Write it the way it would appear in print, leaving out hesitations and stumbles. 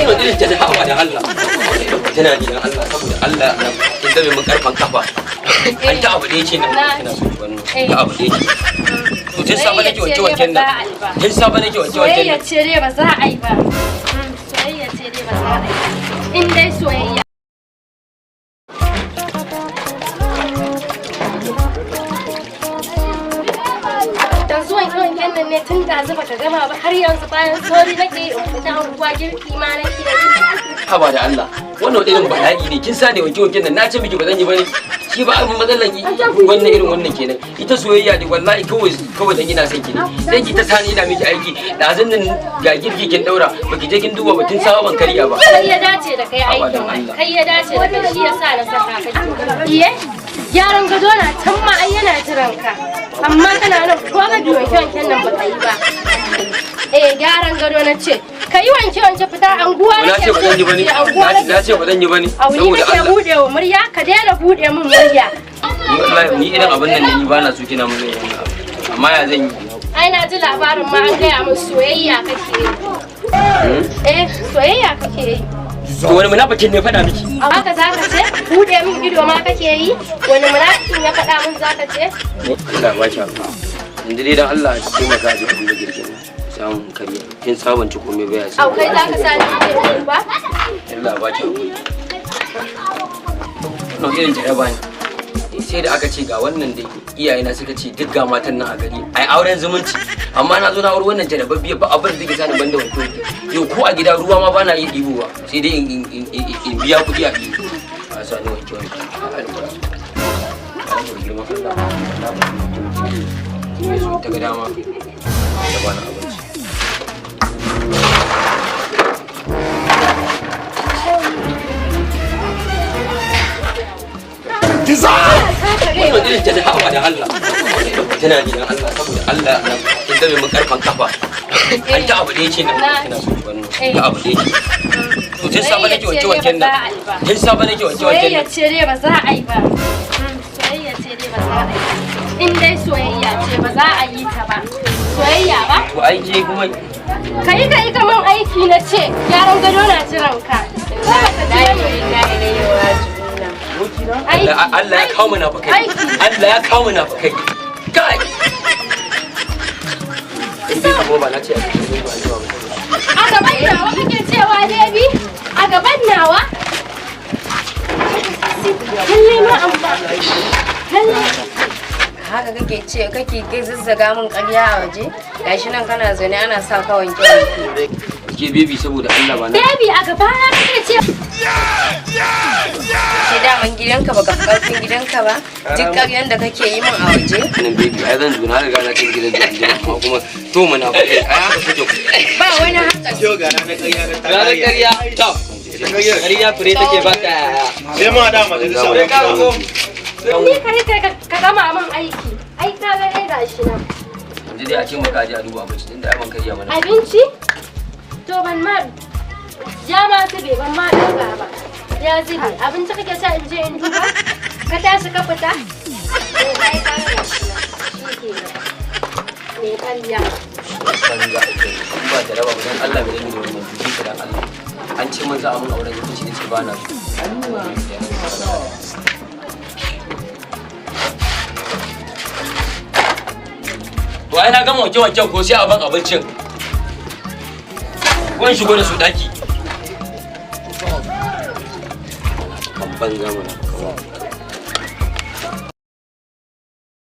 Wannan irin ta hawa da Allah. Tana ni dan Allah, saboda Allah kin zame mun karfan kafa. An ta abu da yake nan kina so wannan. Ta abu da yake. To tun safe nake wanke wanken nan. Tun safe nake wanke wanken Soyayya nan. ce dai ba za a yi ba. Soyayya ce dai ba za a yi ba. In dai soyayya. Yanzu wanke wanken nan ne tun da zuba ka gama ba, har yanzu bayan sauri nake yi in fita anguwa, girki ma nake yi. Haba da Allah. Wannan wani irin bala'i ne. Kin sa ne wanke wanken nan, na ce miki ba zan yi bane. Shi ba abin matsalan wannan irin wannan kenan. Ita soyayya ne wallahi, kawai kawai dan ina son ki ne. Sai ki ta sani ina miki aiki. Dazun nan ga girki kin daura, baki je kin duba ba, tun sawa ban karya ba. Kai ya dace da kai Haba aikin da ai. Allah. Kai ya dace da kai, shi yasa na saka ka. Iye? Gyaran gado na can ma ai yana jiran ka. Amma kana nan ko rabi wanke wanken nan baka yi ba. Eh, gyaran gado na ce. Ka yi wanke wanke, fita anguwa Na nake ce ba zan yi bane. so anguwa Na nake. ce ba zan yi bane. Auni Saboda kake Allah. bude wa murya, ka daina bude min murya. Ni wallahi ni irin abin nan ne, ni ba na so kina mun irin wannan abu. Amma ya zan yi? Ai na ji labarin ma an gaya min soyayya kake yi. Eh, soyayya kake yi. To wani munafikin ne faɗa miki? A haka za ka ce? Bude min ido ma kake yi? Wani munafikin ya faɗa min za ka ce? Allah ba ki hakuri. Yanzu dai dan Allah ya taimaka a je a duba girkin nan. Samun karya. Kin saban ci komai ba ya sai. Au, kai za ka sa ni in ba? Allah ba ki hakuri. Wannan irin jaraba ne. Sai da aka ce ga wannan dai, iyayena suka ce duk ga matan nan a gari ai auren zumunci, amma na zo na aure wannan jarababbiya, ba abin da take sani banda wanke wanke. Yau ko a gida ruwa ma bana iya ɗibowa, sai dai in biya kuɗi a ɗibo a sa ni wanke wanke. A girman Allah na ba wanke wanke ne so ta ga dama da bani abinci. Wannan irin ta hawa da Allah. Tana ni dan Allah, saboda Allah kin zame mun karfan kafa. An ta abu da yake nan kina so wannan. Ta abu da yake. To tun safe nake wanke wanken nan. Tun safe nake wanke wanken Soyayya nan. ce dai ba za a yi ba. Soyayya ce dai ba za a yi ba. In dai soyayya ce ba za a yi ta ba. Soyayya ba? To ai ke kuma Ka yi kaman aiki na ce, gyaran gado na jiran ka. Ko baka ji ba ne? Aiki. Allah ya kawo munafukai. Aiki. Allah ya kawo munafukai. Kai. In dai kuma ba na ce a cikin ba zuwa ba. A gaban nawa kake cewa baby? A gaban nawa? Lalle ma amma. Lalle. Haka kake ce kake kai zazzaga min ƙarya a waje, gashi nan kana zaune ana sa ka wanke wanke. Ke baby, saboda Allah ba na. Baby, a gabana kake ce. Ce daman gidanka baka fi ƙarfin gidanka ba, duk ƙaryan da kake yi min a waje. Nan baby, ai zan zo, na riga na cin gidan da amma kuma to munafukai ai haka kuke ku. Ba wani haka. Yau ga ranar ƙarya na ta Ranar ƙare. ƙarya, to. Ƙarya fure take ba ta yaya. Sai mu haɗa majalisa. Sai ka zo. Ni ka yi ka gama min aiki. Ai ka ga dai gashi nan. Yanzu dai a ce maka je a duba abinci tunda ai ban karya mana. Abinci? To ban ma ya ma zube, ban ma ɗauka ba. Ya zube. Abinci kake sa in je in duba? Ka tashi ka fita? To ai ka ga gashi nan. Shi kenan. Me ƙarya. Banza ake yi. In ba jaraba ba, dan Allah bai zan yi da wannan dubi ka dan Allah. An ce mun za a mun auren zumunci, nace ba na so. To ai na gama wanke wanken, ko sai a ban abincin. Ko in shigo da su daki. Kan banza mana.